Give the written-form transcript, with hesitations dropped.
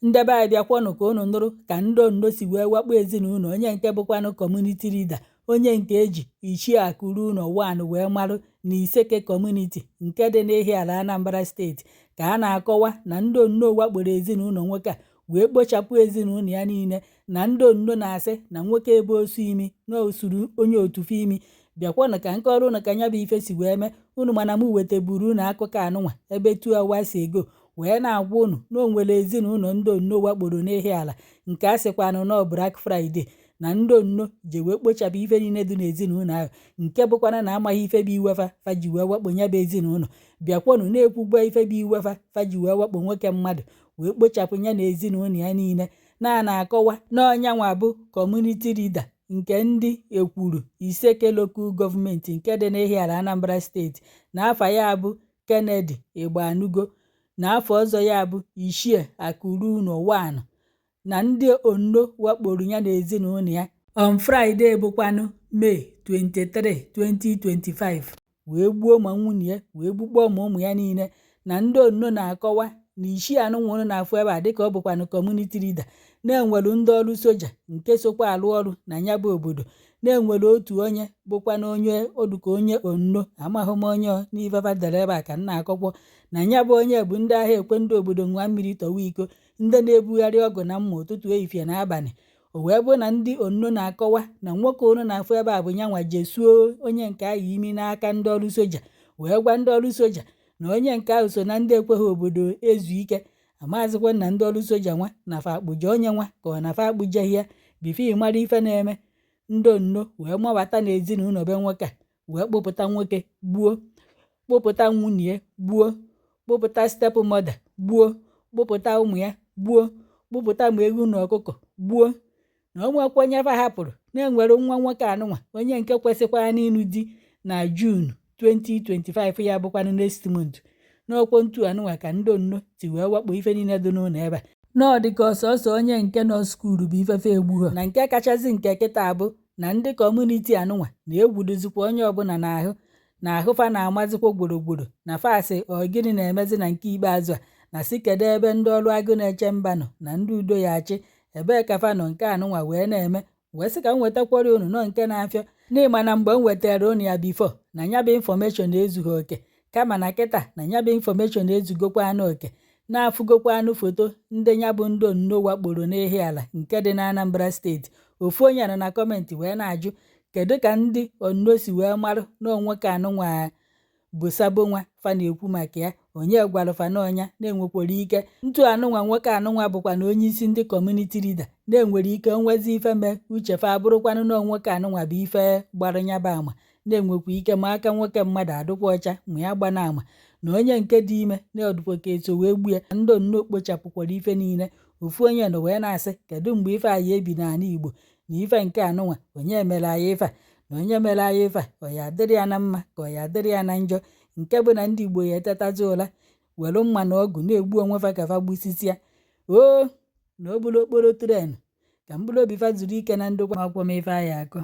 Ndị be anyị, bịakwanụ ka unu nụrụ ka ndị Ondo si wee wakpo ezinụlọ onye nke bụkwanụ community leader, onye nke eji Ichie Akụruụnọ 1 wee marụ na Iseke community nke dị n'Ihiala, Anambra Steeti, ka a na-akọwa na ndị Ondo wakporo ezinụlọ nwoke a wee kpochapụ ezinụlọ ya niile, na ndị Ondo na-asị na nwoke ebe osu imi na osuru onye otufu imi. Bịakwanụ ka nkọrọ unu ka nya bụ ife si wee mee unu. Mana m wetaburu unu akụkọ anụnwa ebe 2 hours ago, wee na-agwa unu na o nwere ezinụlọ ndị Ondo wakporo n'Ihiala, nke a sịkwanụ nọ Black Friday, na ndị Ondo ji wee kpochapụ ife niile dị n'ezinụlọ ahụ, nke bụkwana na amaghị ife bụ iwefa fa ji wee wakpo ya bụ ezinụlọ. Bịakwanụ na-ekwugbo ife bụ iwefa fa ji wee wakpo nwoke mmadụ wee kpochapụ ya na ezinụlọ ya niile, na na-akọwa na ọnyanwa bụ community leader nke ndị Ekwuru Iseke Local Government nke dị n'Ihiala, Anambra Steeti, na afa ya bụ Kennedy Igbanugo, na afọ ọzọ ya bụ Ichie Akụruụnọ 1, na ndị Ondo wakporo ya na ezinụlọ ya on Friday bụkwanụ May 23, 2025, wee gbuo ma nwunye ya, wee gbukpọọ ma ụmụ ya niile. Na ndị Ondo na-akọwa na ichie anụnwụrụ na-afụ ebe a, dịka ọ bụkwanụ community leader, na-enwelu ndị ọrụ soja nke sokwa alụ ọrụ na ya bụ obodo, na-enwere otu onye bụkwanụ onye oduka, onye Ondo, amaghị m onye n'ifefa dere ebe a ka m na-akọkwọ, na ya bụ onye bụ ndị agha ekwe ndị obodo ṅụa mmiri tọwa iko, ndị na-ebugharị ọgụ na mma ụtụtụ, ehihie na abalị. O wee bụ na ndị Ondo na-akọwa na nwoke unu na-afụ ebe a bụ nyanwa jesuo onye nke ahụ imi n'aka ndị ọrụ soja, wee gwa ndị ọrụ soja na onye nke ahụ so na ndị ekweghị obodo ezu ike. Amazịkwa na ndị ọrụ soja nwa na fa akpụje onye nwa ka ọ na fa akpụjeghị ya. Before mara ife na-eme, ndị Ondo wee mabata n'ezinụlọ be nwoke a, wee kpụpụta nwoke gbuo, kpụpụta nwunye gbuo, kpụpụta step mother gbuo, kpụpụta ụmụ ya gbuo, kpụpụta ma ewu na ọkụkọ gbuo, na o nwekwa onye fa hapụrụ. Na-enwere nwa nwoke anụnwa, onye nke kwesịkwara n'ịnụ di na June 2025, ya bụkwanụ next month. N'ọkwọ ntu anụnwa ka ndị Ondo si wee wakpo ife niile dị n'ụlọ ebe a, na ọ dị ka ọsọsọ onye nke nọ school bụ ifefe egbu ha. Na nke kachasị nke kịta bụ na ndị community anụnwa na-egwudozikwa onye ọbụla n'ahụ na ahụ fa na-amazikwa gburugburu na fasị ọ gịnị na-emezi na nke ikpeazụ a, na si kedu ebe ndị ọrụ agụ na-eche mba nọ na ndị udo ya achị, ebee ka fa nọ nke anụnwa wee na-eme. Wee sị ka m wetakwara unu nọ nke na-afịọ n'ịma na mgbe m wetara unu ya before, na ya bụ information ezughị oke, kama na kịta na ya bụ information ezugokwa anụ oke, na-afụgokwa anụ foto ndị ya bụ ndị Ondo wakporo n'Ihiala nke dị na Anambra Steeti. Ofu onye nọ na comment wee na-ajụ kedu ka ndị Ondo si wee marụ na onwoke anụnwa bụ sabo nwa fa na-ekwu maka ya, onye gwara fa n'ọnya, na-enwekwara ike ntu anụnwa nwoke anụnwa bụkwa na onye isi ndị community leader, na-enwere ike onwezi ife mee uche fa abụrụkwanụ na nwoke anụnwa bụ ife gbara nyaba ama, na-enwekwa ike ma aka nwoke mmadụ adịkwa ọcha ma ya gbana ama na onye nke dị ime na ọdụkwa ka eso wee gbuo ya. Ndị Ondo kpochapụkwara ife niile. Ofu onye nọ wee na-asị kedu mgbe ife anyị ebi n'ala Igbo, na ife nke anụnwa, onye mere anyị ife a, na onye mere anyị ife a, ọ ya adịrị ya na mma ka ọ ya adịrị ya na njọ, nke bụ na ndị Igbo ya etetazi ụla were mma na ọgụ na-egbu onwe fa ka fa gbusisia o na o buru okporo train, ka mkpụrụ obi fa zuru ike na ndokwa. Akwụkwọ m ife anyị akọ.